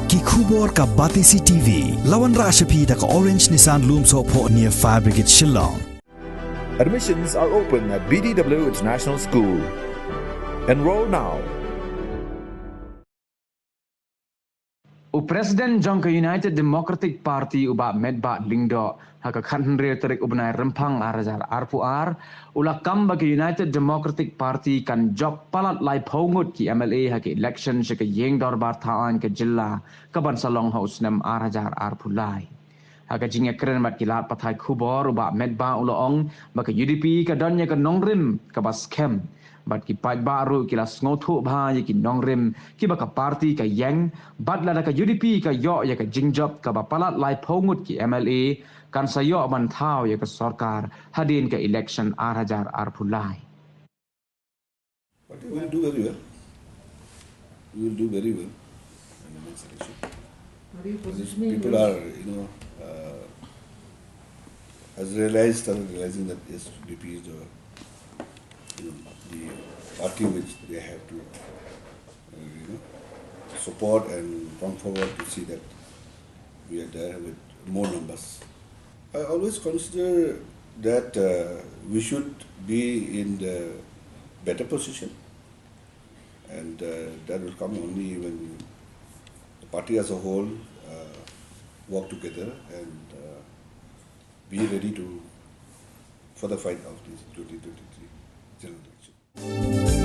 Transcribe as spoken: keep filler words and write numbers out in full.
Ki khubor ka Batesi T V. La wanrah sha phi da ka Orange Nissan Lumsohphoh near Fire Brigade Shillong. Admissions are open at B D W International School. Enroll now. U President jong ka United Democratic Party u Bah Metbah Lyngdoh ha ka khathynriew tarik u bnai Rymphang ar hajar arphew ar u la kam ba ka United Democratic Party kan jop palat laiphew ngut ki M L A ha ka election sha ka ïing dorbar thaiñ ka jylla ka ban sa long ha u snem ar hajar arphew lai. Ha ka jingïakren bad ki lad pathai khubor u Bah Metbah u la ong ba ka U D P ka don ïa ka nongrim kaba skhem bad ki paidbah ruh ki la sngewthuh bha ïa ki nongrim kiba ka party ka ïeng bad lada ka U D P ka ïoh ïa ka jingjop kaba palat laiphew ngut ki M L A kan sa ïoh ban thaw ïa ka sorkar hadien ka election ar hajar arphew lai. But we will do very well. We will do very well in the next election. What are you And these positioning people your- are, you know, uh, has realized, started realizing that yes, U D P is the, you know, the party which they have to, uh, you know, support and come forward to see that we are there with more numbers. I always consider that uh, we should be in the better position, and uh, that will come only when the party as a whole uh, work together and uh, be ready to for the fight of this twenty twenty-three general election.